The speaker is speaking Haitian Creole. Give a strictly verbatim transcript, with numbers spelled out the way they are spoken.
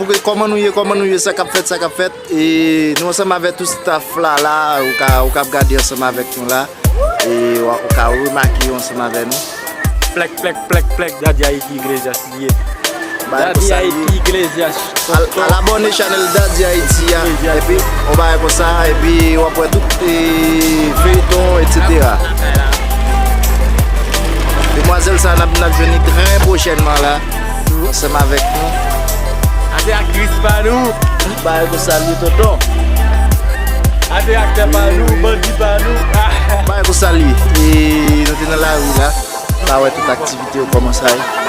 Kòman nou ye, kòman nou ye, sa k ap fèt, sa k ap fèt. E nou ansanm avèk tout staff la, la, ou ka, ou k ap gade ansanm avèk nou la. E w a, ou ka remake yo ansanm avèk nou. Plèk, plèk, plèk, plèk, Daddy Haiti Iglesias li ye. Bagay Daddy konsa li ye. Haiti Iglesias. Al, al abòne chanèl Daddy Haiti a. Iglesias. Epi, yon bagay konsa, epi w ap wè tout, e, feyton, et cetera. Demwazèl sa, n ap, n ap jwenn li trè pwochènman la, ansanm avèk nou. A se aktris pa nou. Bagay konsa li ye, tonton. A se aktè pa nou, bandi pa nou. Bagay konsa li ye. E nou te nan lari la. Pa wè tout aktivite yo kòman sa ye.